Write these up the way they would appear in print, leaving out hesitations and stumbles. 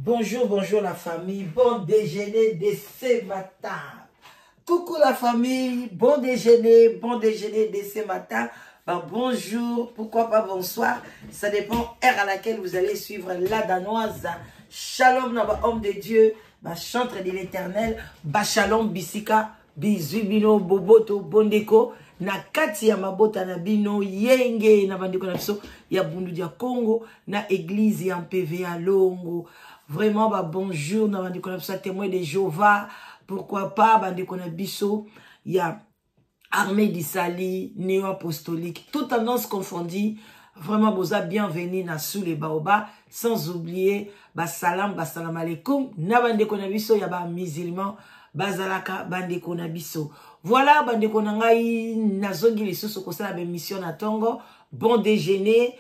Bonjour, bonjour la famille. Bon déjeuner de ce matin. Coucou la famille. Bon déjeuner de ce matin. Ben, bonjour, pourquoi pas bonsoir. Ça dépend heure à laquelle vous allez suivre la Danoise. Shalom, homme de Dieu, ba chantre de l'Éternel, ba shalom bisika, bizwi bino boboto bondeko na kati ya mabota na bino yenge na bandeko na biso ya bundu dia Congo na église ya MPV ya Longo. Vraiment ba bonjour na bandeko na biso ya témoin de Jéhovah, pourquoi pas bandeko na biso ya armée d'Isali, néo-apostolique, toute tendance confondue. Vraiment, boza bienvenue na sous les baobabs, sans oublier ba salam, ba salam alaikum, na bandeko na biso ya ba musulman, bazalaka bandeko na biso. Voilà bandeko na ngai nazongi lisusu kosala ba émission na tongo. Bon déjeuner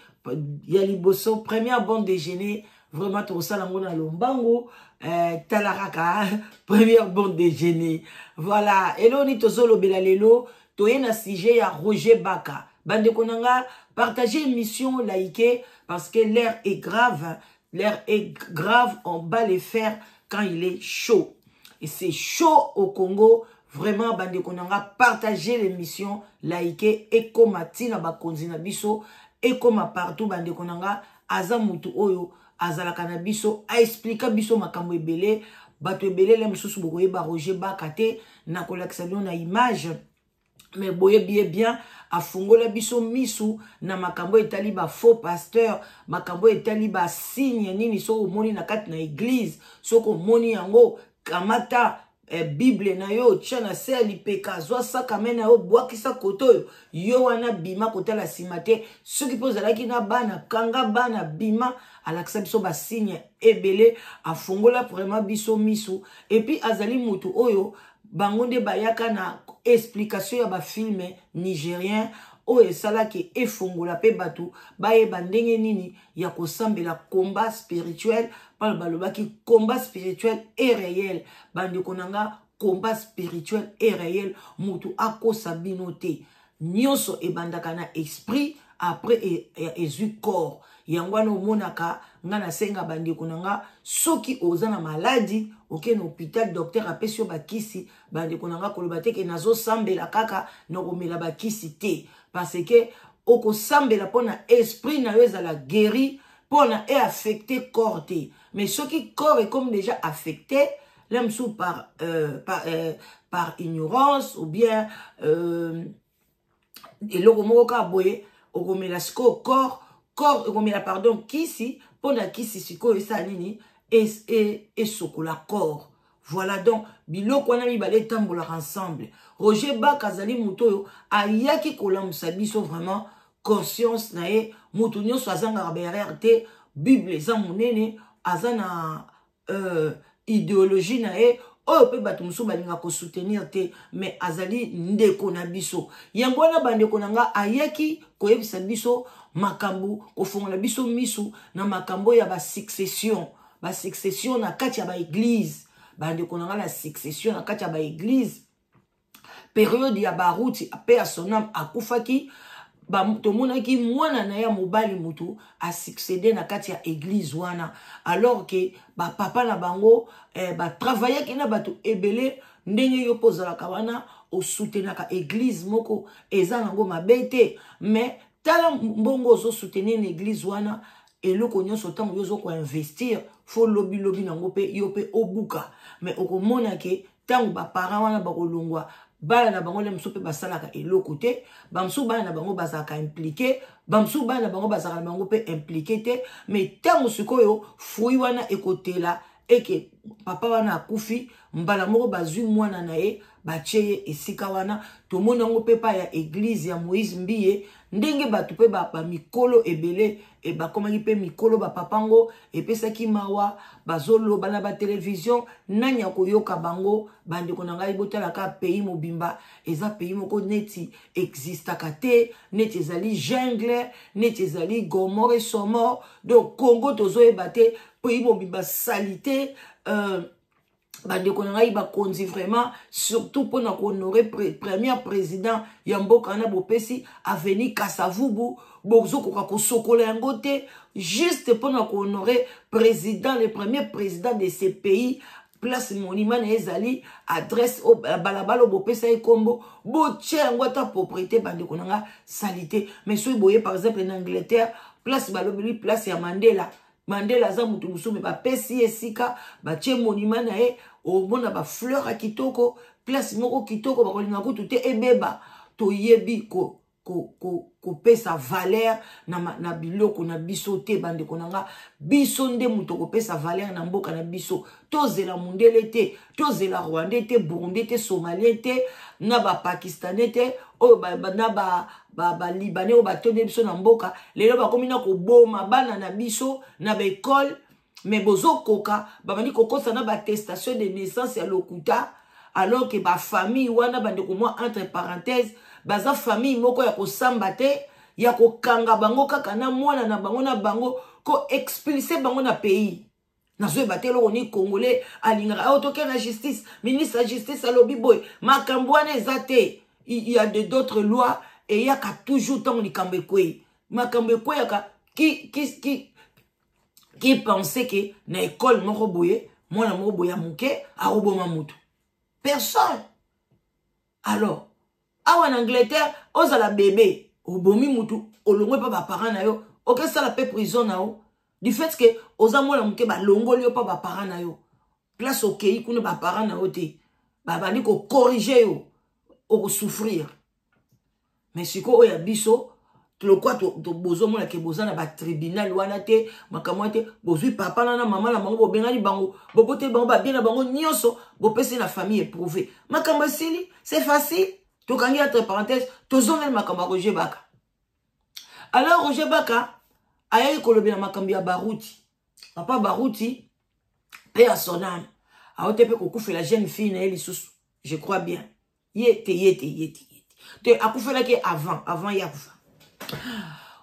ya liboso, première bon déjeuner vraiment tokosala yango na lombango, tala kaka première bon déjeuner. Voilà, eloni tozolobela lelo, toye na sujet ya Roger Baka. Bandeko na nga, partagez émission, likez, parce que l'air est grave, l'air est grave, on bat les fers quand il est chaud. Et c'est chaud au Congo. Vraiment, bandeko na nga, partagez l'émission, likez, ekoma tina bakonzi na biso, ekoma partout bandeko na nga, aza mutu oyo azalaka na biso, a explika biso makambo ebele, bato ebele le mosusu bokoyeba Roger Baka te, na kolakisa bino na image, mais boyebi ye bien, afungola biso misu na makambo etali ba faux pasteur, makambo etali ba signe nini soki omoni na kati na église, soki omoni yango kamata Bible na yo, tia na se ya lipeka, zwa sakame na yo, bwakisa koto oyo, yo wana bima kotala nsima te. Soki mpe ozalaki na bana, kanga bana, bima. Alakisa biso ba signe ebele, afungola vraiment biso misu. Et puis azali mutu oyo bango nde bayaka na explication ya ba film nigérien oyo esalaki efungola mpe bato bayeba ndenge nini ya kosambela combat spirituel. Mpona balobaki combat spirituel est réel. Bandeko na nga, combat spirituel est réel, mutu akosa bino te. Nyonso ebandaka na esprit, après ezwi corps. Yango wana omonaka nga nasenga bandeko na nga, soki oza na maladi, oke na hôpital, docteur apesi yo bakisi, bandeko na nga, koloba te ke nazosambela kaka na komela bakisi te, parce que okosambela mpona esprit na yo ezala guéri, mpona e affecte corps te. Mais soki corps ekomi déjà affecté, là mosusu par ignorance ou bien eloko moko kaka boye, okomela sikoyo corps ekomela, pardon, kisi, mpona kisi sikoyo esala nini? Esokola corps. Voilà, donc biloko wana mibale etambolaka ensemble. Roger Baka azali moto oyo ayaki kolamusa biso vraiment conscience na ye. Moto nyonso azangaka baerreur te, Bible eza monene, aza na idéologie na ye oyo mpe bato mosusu balingaka kosoutenir te, mais azali ndeko na biso. Yango wana bandeko na nga, ayaki koyebisa biso makambo, kofongola biso misu na makambo ya basuccession, basuccession na kati ya baeglise. Bandeko na nga, na succession na kati ya baeglise, période ya Baruti mpe ya Sonam akufaki, tomonaki mwana na ye mobali mutu asuccédé na kati ya église wana, alors ke bapapa na bango batravaillaki na bato ebele. Ndenge yo mpo ozalaka wana, osoutenaka église moko, eza nango mabe te, mais tala mbongo ozosoutenir na église wana, eloko nyonso ntango yo ozokoinvestir, fo lobilobi nango mpe yo mpe obuka. Mais okomona ke ntango baparent wana bakolongwa, bana na bango nde mosusu mpe basalaka eloko te. Bamosusu bana na bango bazalaka impliqué, bamosusu bana na bango bazalaka na bango mpe impliqué te. Mais ntango sikoyo fruit wana ekotela eke papa wana akufi, mbala moko bazwi mwana na ye, batie ye esika wana. Tomoni yango mpe pa ya église ya Moïse Mbiye, ndenge bato mpe bamikolo ebele bakomaki mpe mikolo, bapapa ngo epesaki mawa, bazoloba na batelevizio, nani akoyoka bango? Bandeko na ngai, botalaka pays mobimba, eza pays moko neti existaka te, neti ezali jungle, neti ezali Gomore Somor. Donc Congo tozoyeba te, pays mobimba sali te. Bandeko na ngai bakonzi, vraiment, surtout mpona kohonorer premier président ya mboka wana, bopesi avenue Kasavubu, bozokoka kosokola yango te, juste mpona kohonorer président, le premier président de ce pays. Place monument na ye ezali, adresse, balabala oyo bopesa ye nkombo, botia yango ata propriété. Bandeko na nga, sali te. Mais soki boye, par exemple na Angleterre, place balobeli, place ya Mandela. Mandela aza motu mosusu, me bapesi ye esika, batie monument na ye, omona bafleur ya kitoko, place moko kitoko, bakolinga kutu te ebeba. Toyebi ko kopesa valeur na biloko na biso te. Bandeko na nga, biso nde moto kopesa valeur na mboka na biso. Tozela mundele te, tozela Rwandais te, Burundais te, Somalien te, na Bapakistanais te, oyo na Balibanais oyo batondi biso na mboka. Lelo bakomi na koboma bana na biso na baekole, me bozokoka babandi kokosa na baattestation de naissance ya lokuta, alors que bafamille wana, bandeko, mwa entre parenthèse, baza famille moko ya kosamba te, ya kokanga bango kaka na mwana na bango, na bango koexpulser bango na pays. Nazoyeba te eloko nini Congolais alingaka. Ayo toke na justice, ministre ya justice alobi boye, makambo wana eza te. Il y a de d'autres lois eyaka toujours ntango likambo ekwei. Makambo ekweyaka, qui pensait que na école moko boye, mwana moko boye ya moke akoboma motu? Personne. Alors awa na Angleterre, ozala bebe, obomi mutu, olongwe mpa baparent na yo, okesala mpe prison na yo. Du fait que oza mwana moke, balongoli yo mpa baparent na yo. Place okei kuna, baparent na yo te, babandi kocorriger yo, okosouffrir. Mais sikoyo oyo ya biso, lokwa bozomona ke boza na batribunal wana te, makambo wana te, bozwi papa na mama na bango, bobengani bango, boboteli bango babie na bango nyonso, bopesi na famille éprouvé, makambo esili, c'est facile. Tokangi entre parenthèse, tozongeli makambo ya Roger Baka. Alors Roger Baka ayaki kolobela makambo ya Baruti, papa Baruti mpe ya son âme, aote mpe kokufela jeune fille na ye lisusu, je crois bien. Ye te, ye te, ye te, ye te, te akufelaki avant ye akufa.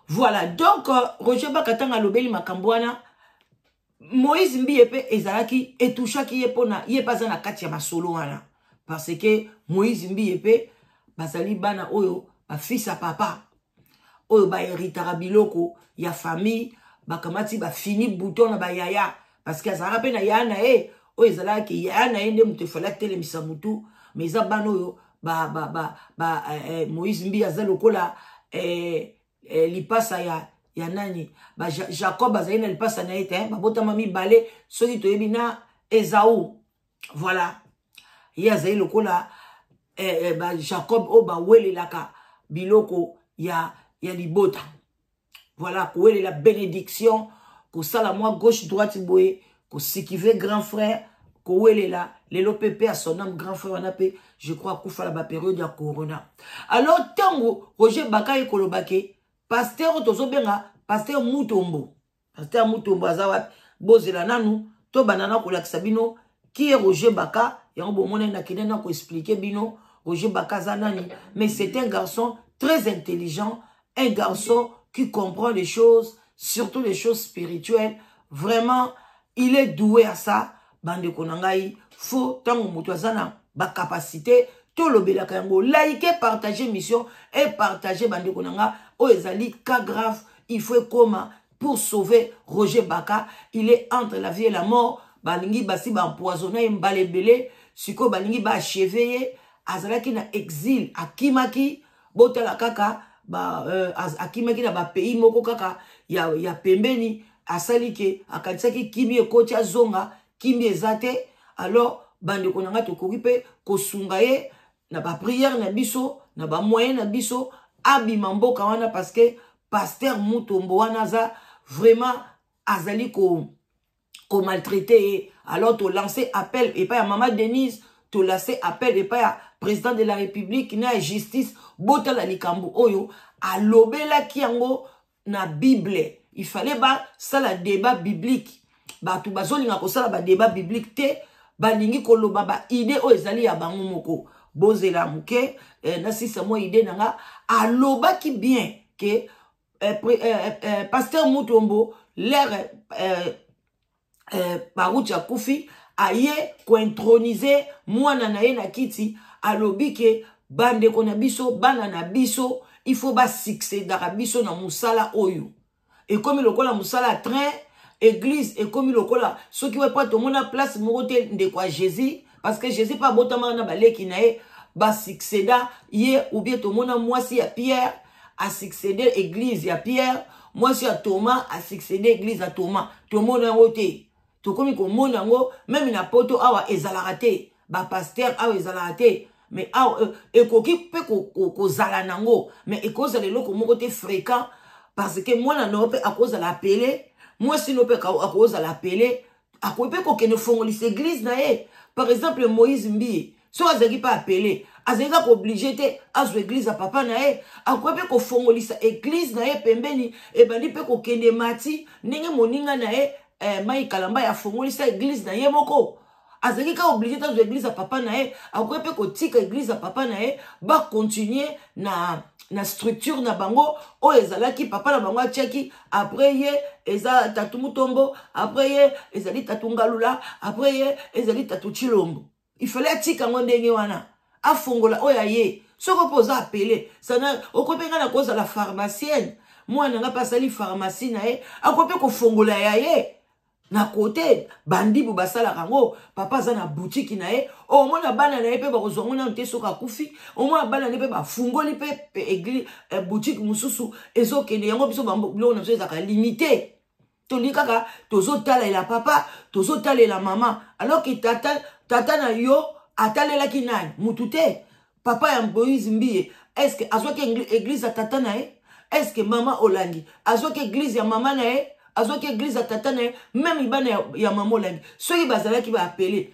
Voilà. Donc Roger Baka, ntango alobeli makambo wana, Moïse Mbiye mpe ezalaki etouchaki ye, mpona ye mpe aza na kati ya masolo wana, parce que Moïse Mbiye mpe bazali bana oyo bafils ya papa oyo bahéritaka biloko ya famille. Bakamati bafini bouton na bayaya, parce que azalaka mpe na yaya na ye oyo ezalaki yaya na ye nde moto efali atelemisa motu. Mais eza bana oyo ba, ba, ba, ba, Moïse Mbiye aza lokola lipasa ya nani ba Jacob azali na lipasa na ye te, babotama mibale, soki toyebi na Ezau. Voilà, ye azali lokola ba Jacob oyo bawelelaka biloko ya libota. Voilà, kowelela bénédiction, kosala mwa gauche droite boye, kosikive grand frère, kowelela. Lelo mpe mpe ya son âme, grand frère wana mpe, je crois, akufa na bapériode ya corona. Alors ntango Roger Baka ye koloba ke pasteur oyo tozobenga pasteur Mutombo, pasteur Mutombo aza wapi? Bozela nanu, tobanda na kolakisa bino qui est Roger Baka. Yango bomona, nakende na koexpliquer bino Roger Baka aza nani. Mais c'est un garçon très intelligent, un garçon qui comprend les choses, surtout les choses spirituelles. Vraiment, il est doué à ça. Bandeko na ngai, fo ntango moto aza na bacapacité, tolobelaka yango. Like, partage mission et partage. Bandeko na nga, oyo ezali cas grave, il faut ekoma pour sauver Roger Baka. Il est entre la vie et la mort. Balingi basi baempoisonner ye mbala ebele, sikoyo balingi baachever ye. Azalaki na exil, akimaki, botala kaka akimaki na bapays moko kaka ya pembeni. Asali ke akanisaki kimi ekoti, azonga, kimi eza te. Alors bandeko na ngai, tokoki mpe kosunga ye na baprière na biso, na bamoyen na biso, abima mboka wana, parce que pasteur Mutombo wana aza vraiment, azali komaltraiter ye. Alors tolancer appel epai ya mama Denise, tolancer appel epai ya président de la République na ya justice. Botala likambo oyo alobelaki yango na Bible, il fallait basala débat biblique. Bato bazolinga kosala badébat biblique te, balingi koloba baidée oyo ezali ya bango moko. Bozela moke, nasisa mwa idée na nga. Alobaki bien ke pasteur Mutombo, lere Baruti akufi, aye kointronize mwana na ye na kiti. Alobi ke bandeko na biso, bana na biso, il faut basuccédaka biso na mosala oyo. Ekomi lokola mosala ya train, église ekomi lokola soki wepa tomona place moko te. Ndeko ya Jésus, parce que Jésus mpe abotamaka na baleki na ye, basuccéda ye. Ou bien tomona mwasi ya Pierre asuccédé église ya Pierre, mwasi ya Thomas asuccédé église ya Thomas. Tomona yango te. Tokomi komona yango même na Poto awa, ezalaka te. Bapasteur awa ezalaka te, mais awa ekoki mpe kozala nango, mais ekozala eloko moko te fréquent, parce que mwana na yo mpe akozala appelé, mwasi no mpe akozala appelé, akoki mpe kokende fongolisa église na ye. Par exemple, Moïse Mbiye, soki azalaki mpe appelé, azalaki kaka obligé te azwa église ya papa na ye. Akoki mpe kofongolisa église na ye pembeni, ebandi mpe kokende mati ndenge moninga na ye Mai Kalamba afongolisa église na ye moko. Azalaki kaka obligé te azwa église ya papa na ye. Akoki mpe kotika église ya papa na ye, bacontinue na structure na bango oyo ezalaki papa na bango atiaki. Après ye eza tatu Mutombo, après ye ezali tatu Ngalula, après ye ezali tatu Chilombo. Il fallait atika yango ndenge wana, afongola oyo aye. Soki mpe oza appelé sana, okoki mpe, ngai nakozala pharmacienne, mwana nga mpe asali pharmacie na ye, akoki mpe kofongola ya ye na kote. Bandibu basalaka yango. Papa aza na butiki na ye, omona bana na ye mpe bakozwa ngo nano te. Soki akufi, omona bana na ye mpe bafungoli mpe église, boutique mosusu ezokende yango. Biso biloko na biso ezalaka limité. Tolingi kaka tozotalela papa, tozotalela mama, alors que tata na yo atalelaki nani? Mutu te. Papa ya Moïse Mbiye, est ce que azwaki église ya tata na ye? Est ce que mama Olangi azwaki église ya mama na ye, azwaki église ya tata na ye? Même bana ya mama Olangi, soki bazalaki baappelé,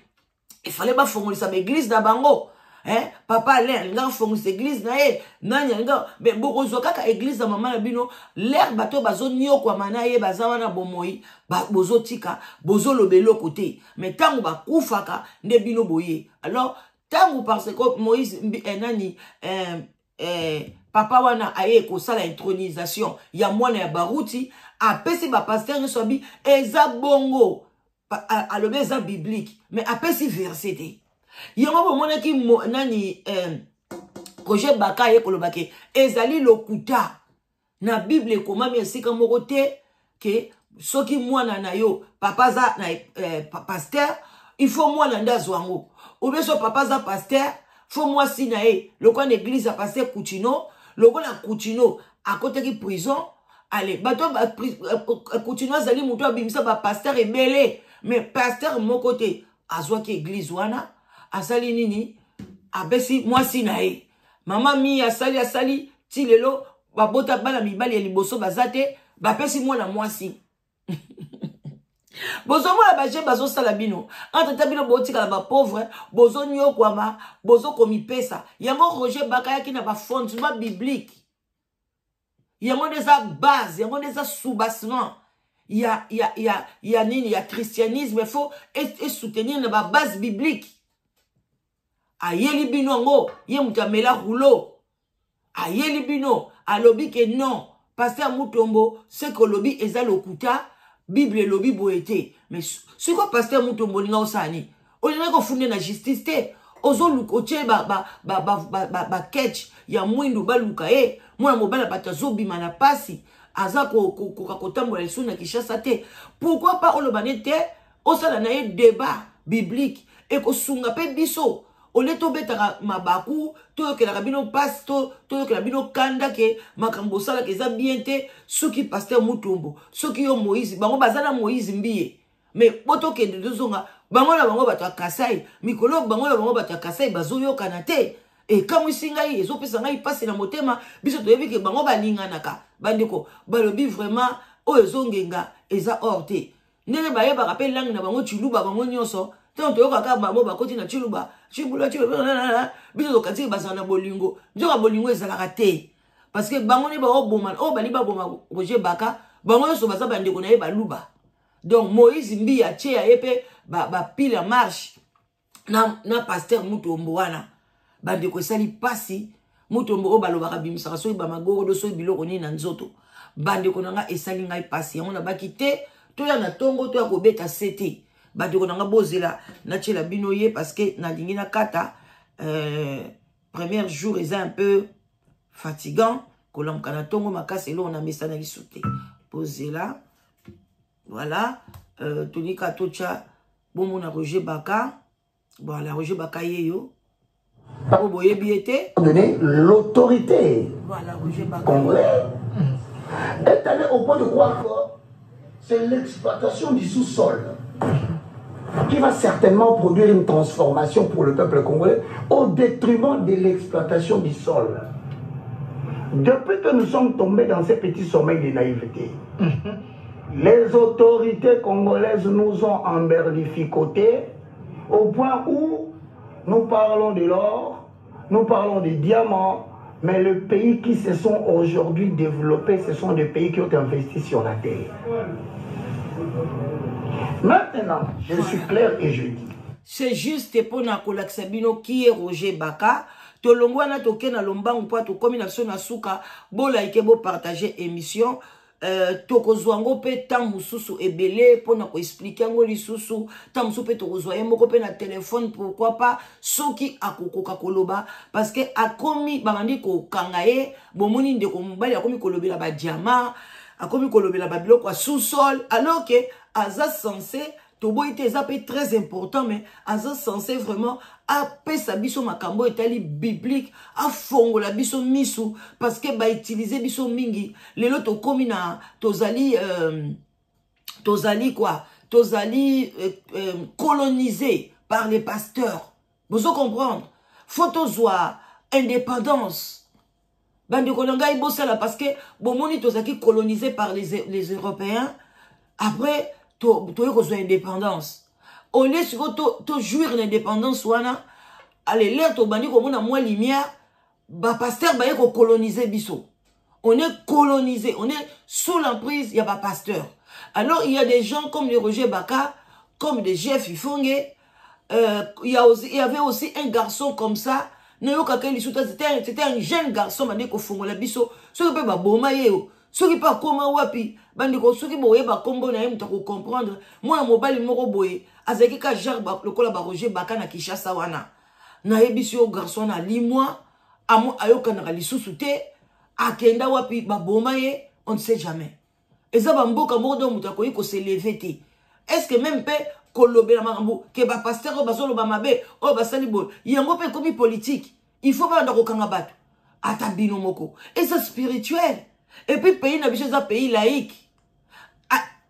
efale bafongolisa baéglise na bango, eh? Papa Alain alingaka afongolisa église na ye, nani alingaka? Mais bokozwa kaka église ya mama na bino. Lere bato bazoniokwama na ye baza wana bomoi, bozotika, bozoloba eloko te. Mais ntango bakufaka nde bino boye. Alors ntango, parce que Moïse nani, papa wana aye kosala intronisation ya mwana ya Baruti, apesi bapasteur nyonso, abi eza bongo, alobi eza biblique, mais apesi verset te. Yango bomonaki nani, Roger Baka aye koloba ke ezali lokuta, na Bible ekomami esika moko te ke soki mwana na yo, papa aza na pasteur, il faut mwana nde azwa yango, ou bien so papa aza pasteur, faut mwasi na ye. Lokola na église ya pasteur Kutino, lokola Kutino akotaki prison, ale bato, Kutino azali moto abimisa bapasteur ebele, mais pasteur moko te azwaki église wana. Asali nini? Apesi mwasi na ye, mama Mi. Asali ti lelo, babota bana mibali ya liboso baza te, bapesi mwana mwasi. Bozomona baje bazosala bino entre ta bino, botikala bapauvre, bozonyokwama, bozokomipesa yango. Roger Baka ayaki na bafondement biblique. Yango nde eza base, yango nde eza soubassement ya nini, ya christianisme. Faut esoutenir na babase biblique. Ayeli bino yango, ye moto amela rouleau, ayeli bino, alobi ke non, pasteur Mutombo, ce que olobi eza lokuta, Bible elobi boye te. Mais sikoyo pasteur Mutombo, olinga osala nini? Olingaki kofunde na justice te? Ozoluka otie baketch ya mwindu, baluka ye. Mwana mobali, bato azobima na pasi, aza koka kotambola lisusu na Kinshasa te. Pourquoi pas oloba ne te, osala na ye débat biblique? Ekosunga mpe biso ole tobetaka mabaku, toyokelaka bino mpasi, toyokela bino kanda ke makambo osalaka eza bien te. Soki pasteur Mutombo, soki yo Moïse, bango baza na Moïse Mbiye, mais po tokende tozonga, bango na bango bato ya Kasai, mikolo bango na bango bato ya Kasai bazoyokana te. Ekamwisi ngai, ezopesa ngai mpasi na motema. Biso toyebi ke bango balinganaka. Bandeko balobi vraiment oyo ezongenga eza or te, ndenge bayebaka mpe langue na bango Chiluba. Bango nyonso, ntango toyokaka bango bakoti na Chiluba, chibula, chiluba, biso tokatiki bazala na bolingo. Nzoka bolingo ezalaka te, parce que bango nde baoboma oyo bali baboma Roger Baka. Bango nyonso baza bandeko na ye baluba. Donc Moïse Mbiye atie ya ye mpe bapile ya marche na pasteur Mutombo wana. Bandeko, esali mpasi. Mutombo oyo balobaka bimisaka soki bamagorodo, soki biloko nini na nzoto. Bandeko na ngai, esali ngai mpasi. Yango nabaki te. Toya na tongo, toya kobeta sete. Bandeko na nga, bozela natiela bino ye, parce que nalingi nakata. Premier jour eza un peu fatigant, kolamuka na ntongo makasi, eloko na mesana lisu te. Bozela, voilà. Tonika totya bomona Roger Baka. Voilà, Roger Baka ye yo oyo boyebi ye te. Donner l'autorité voilà, Roger Baka congolais est allé au point de croire que c'est l'exploitation du sous-sol qui va certainement produire une transformation pour le peuple congolais au détriment de l'exploitation du sol. Depuis que nous sommes tombés dans ces petits sommeils de naïveté, les autorités congolaises nous ont emberlificotés au point où nous parlons de l'or, nous parlons des diamants, mais les pays qui se sont aujourd'hui développés, ce sont des pays qui ont investi sur la terre. Maintenant, je suis clair et je dis. C'est juste mpona kolakisa bino qui est Roger Baka. Tolongwa wana, toke na lombangu mpo tokomi na biso na suka. Bolike, bopartage émission. Tokozwa yango mpe ntango mosusu ebele mpona koexpliquer yango lisusu. Ntango mosusu mpe tokozwa ye moko mpe na telefone, pourquoi pas, soki akokoka koloba, parce que akomi, babandi kokanga ye. Bomoni ndeko mobali akomi kolobela badiamants, akomi kolobela babiloko ya sous-sol, alors que aza censé, toboyi te, eza mpe très important, mais aza censé vraiment apesa biso makambo etali biblique, afongola biso misu, parce que bautiliser biso mingi. Lelo tokomi na tozali quoi, tozali colonisé par les pasteurs. Bozo comprendre? Faut tozwa indépendance, bandeko na ngai, bosala, parce que bomoni, tozalaki colonisé par les Européens. Après toye kozwa indépendance. Au lieu sikoyo tojouir na indépendance wana, ale lere tobandi komona mwa lumière, bapasteur baye kocoloniser biso. On est colonisé, on est sous l'emprise ya bapasteur. Alors il y a des gens comme les Roger Baka, comme des Jeff Ifonge. Il y avait aussi un garçon comme ça, nayokaka lisusu. C'était un jeune garçon, bandi kofongola biso. Soki mpe baboma ye, soki mpe akóma wapi, bandeko, soki boyeba nkombo na ye, moto akocomprendre. Mwana mobali moko boye azalaki ka genre lokola baRoger Baka na Kinshasa wana. Nayebisi yo, garçon na limwa, ayokanaka lisusu te. Akenda wapi, baboma ye, on ne sait jamais. Eza bamboka moko do moto akoki kos'élever te. Est ce que même mpe kolobela makambo ke bapasteur oyo bazoloba mabe, oyo basali boye, yango mpe ekomi politique, il faut banda kokanga bato? Ata bino moko, eza spirituel. Et puis pays na biso eza pays laïque.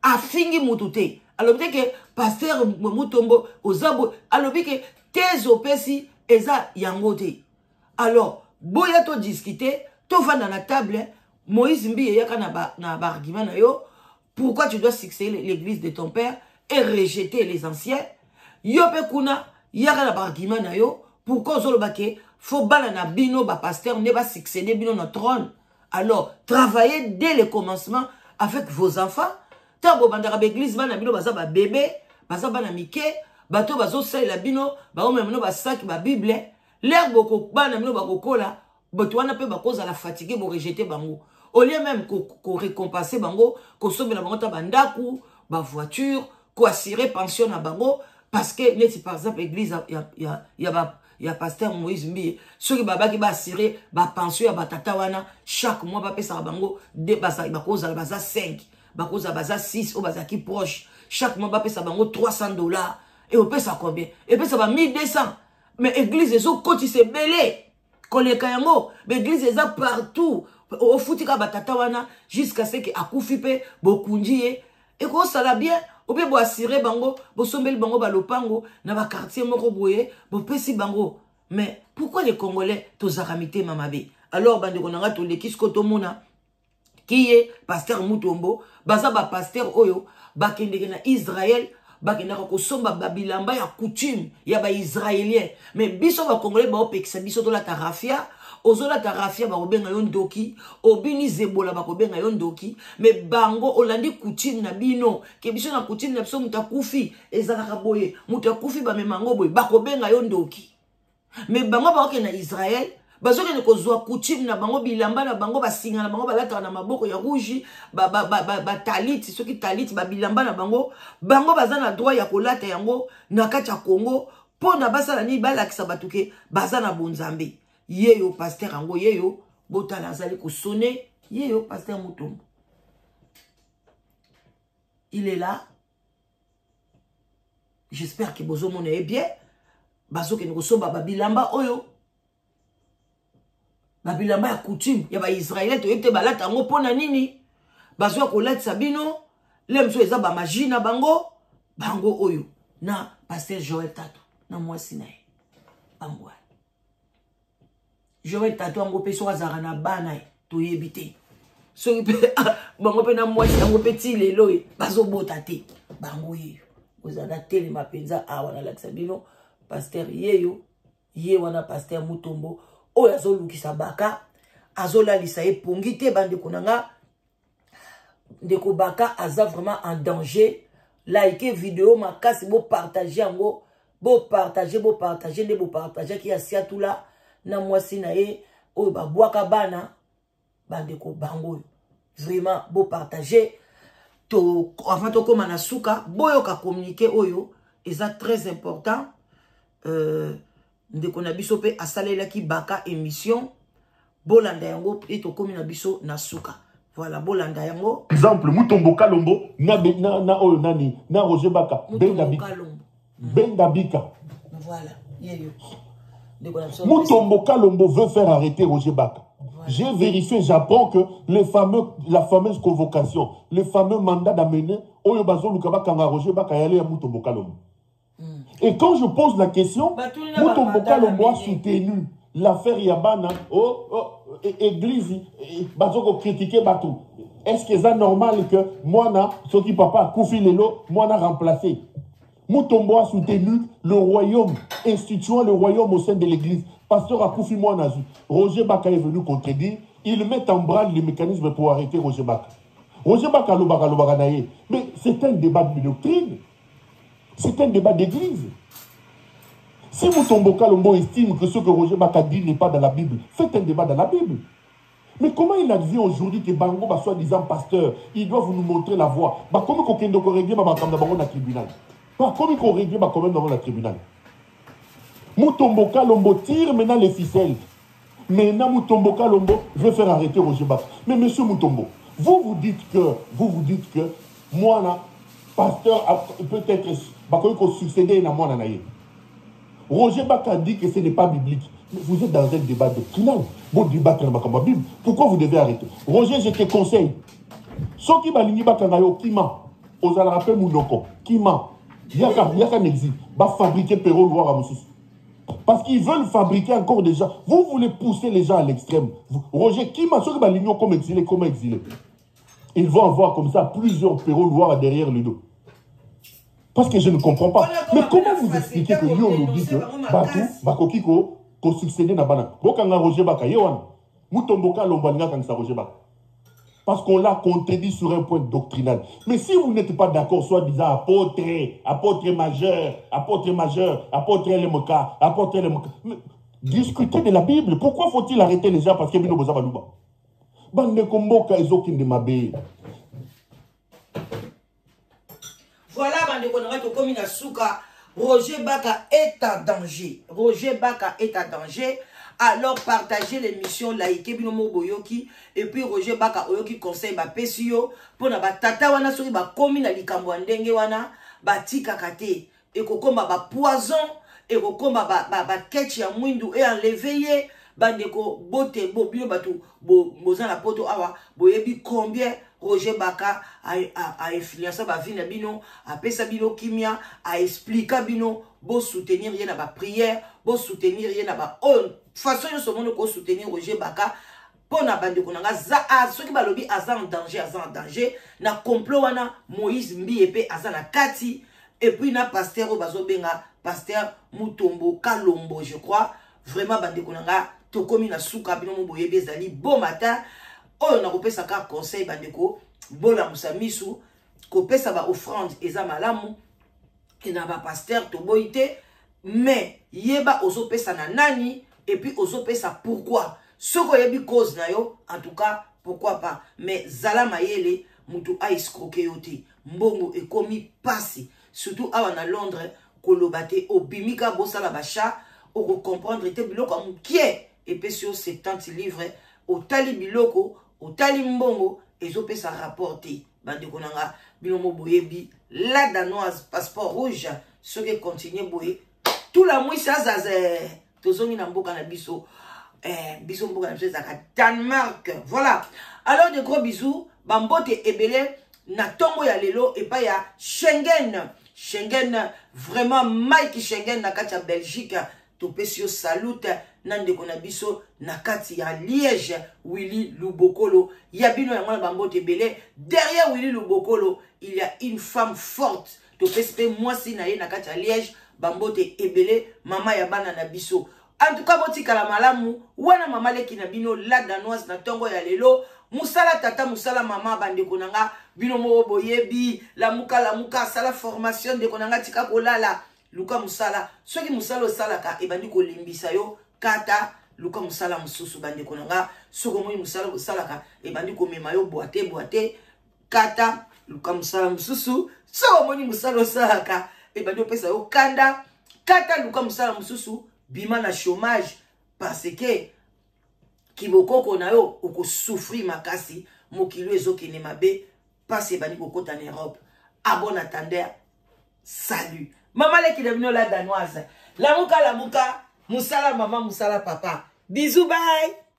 Afingi mutu te, alobi te ke pasteur Mutombo oza boye, alobi ke thèse opesi eza yango te. Alors boya todiscuter, tovanda na table. Moïse Mbi, eyaka na baargument na yo. Pourquoi tu dois succéder l'église de ton père et rejeter les anciens? Yo mpe kuna, yaka na baargument na yo. Pourquoi ozoloba ke faut bana na bino bapasteur nde basuccéder bino na trône? Alors travaillez dès le commencement avec vos enfants. Ntango bobandaka baeglise, bana bino baza babebe, baza bana mike, bato bazosalela bino, baomema bino basaki babible. Lere bana bino bakokola, bato wana mpe bakozala fatigué, borejeter bango. Au lieu même korécompenser bango, kosombela bango ta bandako, bavoiture, koassurer pension na bango, parce que neti par exemple église ya pasteur Moïse Mbiye, soki babaki baassurer bapension ya batata wana, chaque mois bapesaka bango, bakozala baza 5, bakozala baza 6 oyo bazalaki proche, chaque mois bapesa bango 300 $. E opesa combien? Epesa ba 1200. Mais église ezokotisa ebele koleka yango. Baeglise eza partout. Ofuti kaka batata wana jusqu'à ce que akufi mpe bokundi ye, ekosala bien. Obe boassurer bango, bosombeli bango balopango na baquartier moko boye, bopesi bango. Mais pourquoi les Congolais tozalaka mitema mabe? Alors bandeko na ngai, toleki siko tomona ki ye pasteur Mutombo. Baza bapasteur oyo bakendeke na Israel, bakendaka kosomba babilamba ya coutume ya baisraélien. Mais biso bacongolais, baopekisa biso tolata rafia. Ozolata rafia, bakobenga yo ndoki. Obini zebola, bakobenga yo ndoki. Mais bango, olandi coutume na bino, ke biso na coutume na biso, moto akufi ezalaka boye, moto akufi bamema yango boye, bakobenga yo ndoki. Mais bango bakokende na Israel. Bazokende kozwa coutume na bango, bilamba na bango, basinga na bango balataka na maboko ya rouge, bataliti, soki taliti, babilamba na bango, bango baza na droit ya kolata yango na kati ya Congo mpo na basala nini? Balakisa bato ke baza na bonzambe. Ye yo pasteur yango, ye yo botala azali kosone, ye yo pasteur Mutombo, il est là. J'espère que bozomona ye bien. Bazokende kosomba babilamba oyo, babilamba ya coutume ya baisraélien, toyebi te balata yango mpo na nini. Bazwa kolatisa bino le mosusu eza bamagie na bango. Bango oyo na pasteur Joel Tato na mwasi na ye, bango wana. Joel Tato yango mpe soki azalaka na bana ye, toyebi te. Soki mpe bango mpe na mwasi yango mpe ti lelo ye bazobota te. Bango yeyo ozala telema mpenza awa, nalakisa bino pasteur yeyo, ye wana pasteur Mutombo oyo azolukisa Baka, azolalisa ye pongi te. Bandeko na nga, ndeko Baka aza vraiment en danger. Like video makasi, bopartage yango, bopartage, bopartage nde bopartageaki ya Siatula na mwasi na ye oyo babwaka bana. Bandeko, bango oyo vraiment bopartage. To avant tokóma na suka, boyoka communiqué oyo eza très important. Ndeko na biso mpe asalelaki Baka émission, bolanda yango mpe tokómi na biso na suka. Voilà, bolanda yango. Exemple, Mutombo Kalombo na oyo nani, na Roger Baka. Mutombo Kalombo. Benda Bika. Voilà, yeyo. Mutombo Kalombo veut faire arrêter Roger Baka. Voilà. J'ai vérifié, j'apprends que la fameuse convocation, le fameux mandat d'amener, oyo bazoluka bakanga Roger Baka yale ya Mutombo Kalombo. Et quand je pose la question, Mutombo Kalombo a soutenu l'affaire ya bana, oh, église, bazoko critiquer bato. Est-ce que c'est normal que moi, ce qui papa akufi lelo, moi a remplacé? Mutombo a soutenu le royaume, instituant le royaume au sein de l'église. Pasteur akufi, mwana azui. Roger Baka est venu contredire. Il met en branle les mécanismes pour arrêter Roger Baka. Roger Baka, alobaka, alobaka na ye. Mais c'est un débat de doctrine. C'est un débat d'église. Si Mutombo Kalombo estime que ce que Roger Baka dit n'est pas dans la Bible, faites un débat dans la Bible. Mais comment il advient aujourd'hui que bango, bah, soi-disant pasteur, ils doivent nous montrer la voie? Bah, comment qu'on doit régler bah, bah, dans le tribunal? Bah, comment qu'on règle bah, quand même dans le tribunal? Mutombo Kalombo tire maintenant les ficelles. Maintenant, Mutombo Kalombo veut faire arrêter Roger Baka. Mais monsieur Mutombo, vous vous dites que moi, là, pasteur, peut-être, bah, quand succéder à moi, Roger Baka dit que ce n'est pas biblique. Mais vous êtes dans un débat doctrinal. Bon débat dans la Bible. Pourquoi vous devez arrêter? Roger, je te conseille. Soki balingi bakanga yo, kima. Ozala pe munoko. Kima. Yaka, yaka exil. Ba fabriquer Pero Luwara mosusu. Parce qu'ils veulent fabriquer encore des gens. Vous voulez pousser les gens à l'extrême. Roger, kima, soki balingi comme exilé, comme exilé. Ils vont avoir comme ça plusieurs Pero Luwara derrière le dos. Parce que je ne comprends pas. Mais comment vous expliquez que yo nous dit que bato bakoki ko ko succéder na bana? Bokanga Roger Baka ye wana. Mutombo Kalombo alinga kangisa Roger Baka. Parce qu'on l'a contredit sur un point doctrinal. Mais si vous n'êtes pas d'accord, soi-disant apôtre, apôtre majeur, apôtre majeur, apôtre LMK, apôtre LMK, mais discutez de la Bible. Pourquoi faut-il arrêter les gens parce que bino boza baluba? Bandeko, mboka ezokende mabe. Voilà, bandeko na ngai, tokomi na suka. Roger Baka est en danger. Roger Baka est en danger. Alors partagez l'émission, likez, bino mo boyoki. Et puis Roger Baka, oyoki conseil bapesi yo mpona batata wana, soki bakomi na likambo ya ndenge wana, batikaka te. Ekokoma bapoison, ekokoma baketch ya mwindu e enleve ye. Bandeko, bote bo bino bato boza na Poto awa, boyebi combien Roger Baka ainfluença bavie na bino, apesa bino kimia, aexplika bino. Bosoutenir ye na baprière, bosoutenir ye na ba oyo façon nyonso omoni kosoutenir Roger Baka. Mpo na bandeko na nga, soki balobi aza en danger, aza en danger na complot wana. Moïse Mbiye mpe aza na kati, et puis na pasteur oyo bazobenga pasteur Mutombo Kalombo, je crois. Vraiment, bandeko na nga, tokomi na suka. Bino mo boyebi, ezali bon matin oyo nakopesaka conseil. Bandeko, bolamusa misu. Kopesa baoffrande eza malamu na bapasteur, toboyi te, mais yeba ozopesa na nani. Et puis ozopesa pourquoi. Soki oyebi cause na yo, en tout cas, pourquoi pas. Mais zala mayele, mutu a escroquer yo te. Mbongo ekomi pasi. Surtout awa na Londres, koloba te, obimi ka bosala ba chat, okocomprendre te biloko ya mokie epesi yo 70 livres, otali biloko, otali mbongo, ezopesa rapport te. Bandeko na nga, bino mo boyebi, la danoise, passeport rouge, soki continue boye, tout la mwisi azaze, tozongi na mboka na biso, biso mboka na biso ezalaka Danemark. Voilà. Alors de gros bisous, bambote ebele na tongo ya lelo epai ya Schengen. Schengen, vraiment Mike Schengen na kati ya Belgique, topesi yo salute na ndeko na biso na kati ya Liège, Willy Lubokolo. Ya bino yango na bambote ebele. Derrière Willy Lubokolo, il y a une femme forte. Topesi pe mwasi na ye na kati ya Liège, bambote ebele, mama ya bana na biso. En tout cas, botikala malamu, wana mama leki na bino la danoise na tongo ya lelo. Musala tata, musala mama, bandeko nanga, bino moko boyebi, lamuka lamuka, sala formation ndeko nanga, tika kolala, luka musala. Soki musala osalaka ebandi kolimbisa yo, kata, luka musala mususu bandeko nanga. Soki omoni musala osalaka ebandi komema yo boite boite, kata, luka musala mususu. Soki omoni musala osalaka ebandi opesa yo kanda, kata, luka musala mususu, bima na chômage, parce que kibokoko na yo okosouffrir makasi, mokili ezokende mabe, pasi ebandi kokota na Europe. À bon attendeur, salut. Mama leki na bino la danoise. Lamuka lamuka, musala mama, musala papa. Bisous, bye.